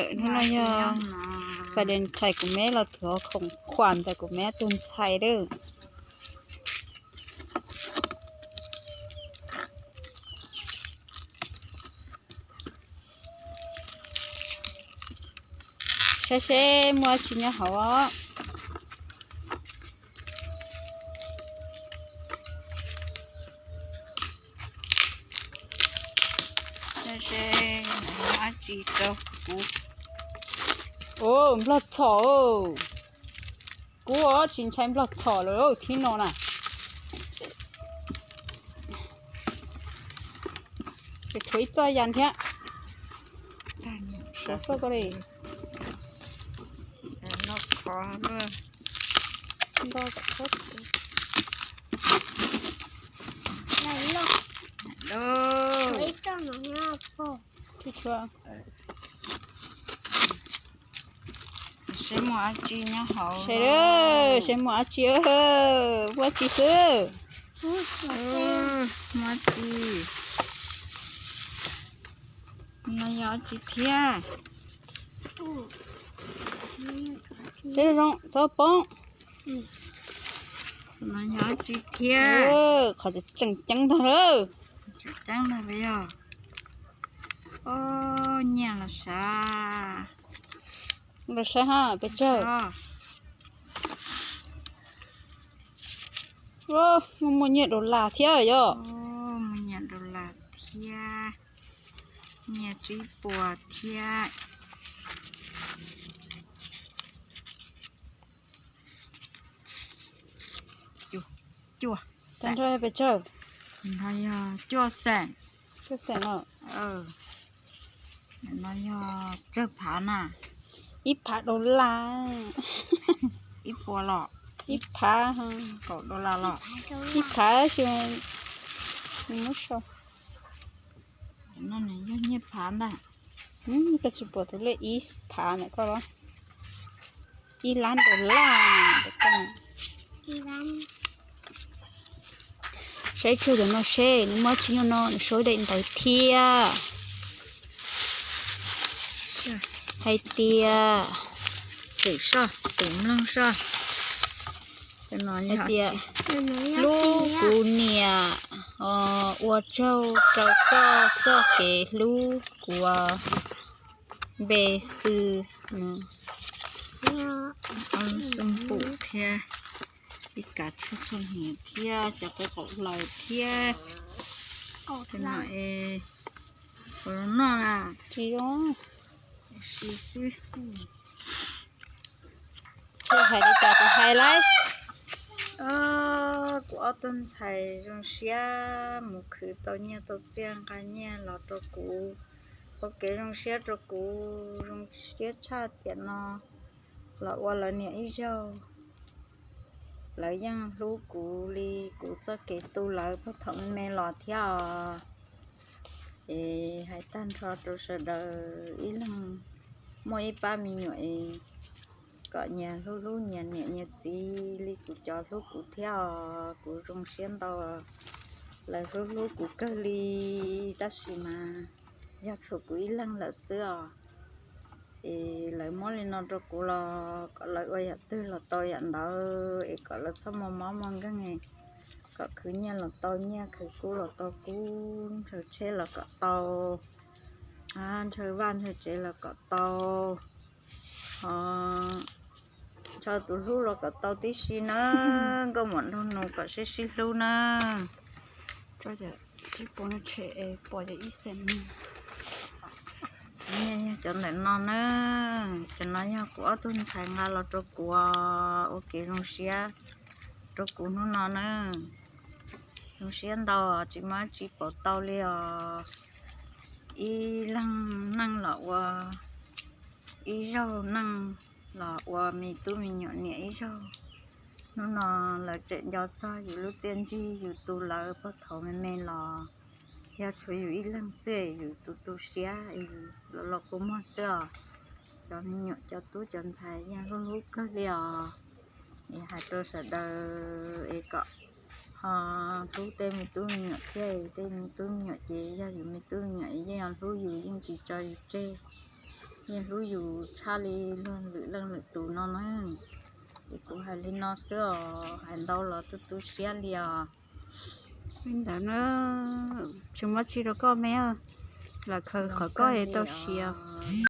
Hnub no yog Valentine, kuv me los tuav khoom khuam ntawm kuv me tus ntxhais lawm. Saib seb muaj tsi nyob hauv. Saib seb muaj dab tsi rau kuv. Nplog txhom. Kuv tsis ntshai nplog txhom lawm khib no na. Tshuav ib txoj yas thiab. Txoj ko li. Seb muaj dab tsi nyob hauv. Seb, seb muaj dab tsi, muaj dab tsi xwb. Muaj dab tsi? No yog dab tsi thiab? Seb zoo txhob poob. No yog dab tsi thiab? Qhov tseem ceeb ntag lawm. Tseem ceeb ntag yog. Nyiaj los sav. Los saib ha pes tsawg. Muaj nyiaj dollar thiab yog. Muaj nyiaj dollar thiab. Nyiaj tsib puas thiab. Cuaj xeem. Pes tsawg? No yog cuaj xeem. Cuaj xeem no. No yog tsawg phav na? Ib phav dollar. Ib puas los? Ib phav. Kaum dollar los? Ib phav xwb. Muab sau. No nws yog nyiaj phav ntag. Koj tsis pom tus lej ib phav ntawm koj los? Ib lab dollar. Saib tsawg cov no seb nws muaj dab tsi nyob no, nws sau daim ntawv thiab. Hais tias, twm soj, twm mloog soj. Hais tias, hlub kuv niam, ua tsaug rau koj txoj kev hlub kuv, npe xwb. Xoo pum thiab ib kav tshuaj txhuaj hniav thiab cov qe qaum hlaws thiab. Kaum hlaws es puas zoo noj na? Tsis zoo. Siv xwb. Hais li cas kuv hais lawm. Kuv ob tug ntxhais zoo siab mus khwv tau nyiaj tau txiaj nqa nyiaj los rau kuv, ua kev zoo siab rau kuv, zoo siab tshaj tiam no los ua lawv niam ib zaug. Lawv yeej hlub kuv li kuv txoj kev tu lawv puag thaum me me los thiab os. Es hais tag nrho rau sawv daws ib leeg muaj ib pab me nyuam es kom nyias hlub hlub nyias niam nyias txiv li kuv cov hlub kuv thiab os. Kuv zoo siab ntau, lawv hlub hlub kuv kawg li, tab sis mas yog tshuav kuv ib leeg lawm xwb os. Es lawv muab li no rau kuv los kom lawv ua yam twg los tau yam ntawd, es kom lawv txhob muaj mob muaj nkeeg, kom khwv nyiaj los tau nyiaj, khwv kub los tau kub, ntshaw tsheb los kom tau, ntshaw vaj ntshaw tsev los kom tau, ntshaw tus hlub los kom tau tib si na. Nkauj muam nraug nus kom sib sib hlub na. Pom ib xeem. Cov ntawm no na, cov no yog kuv ob tug ntxhais nqa los rau kuv ua kev zoo siab rau kuv hnub no na. Zoo siab ntau, tsis muaj dab tsi pauv tau li os. Ib leeg neej los ua, ib zaug neej los ua me tub me nyuam niam ib zaug. Hnub no lawv tseem nco txog yus lub txiaj ntsig yus tu lawv puag thaum me me los. Yog tshuav yus ib leeg xwb yus tu tu siab, yus los los kua muag xwb os. Cov me nyuam cov tub cov ntxhais yeej hlub hlub kawg li os. Es hais rau sawv daws es kom ho hlub tej me tub me nyuam thiab, tej me tub me nyuam ces yog yus me tub me nyuam yeej hlub yus yeej tsis tso yus tseg. Yeej hlub yus tshaj li luag lwm leej lwm tus no na. Ces kuv hais li no xwb os, hais ntau los tu tu siab li os. Li ntawd na, tsis muaj tsi rau koj me, lam khaws qhov koj es tau siav.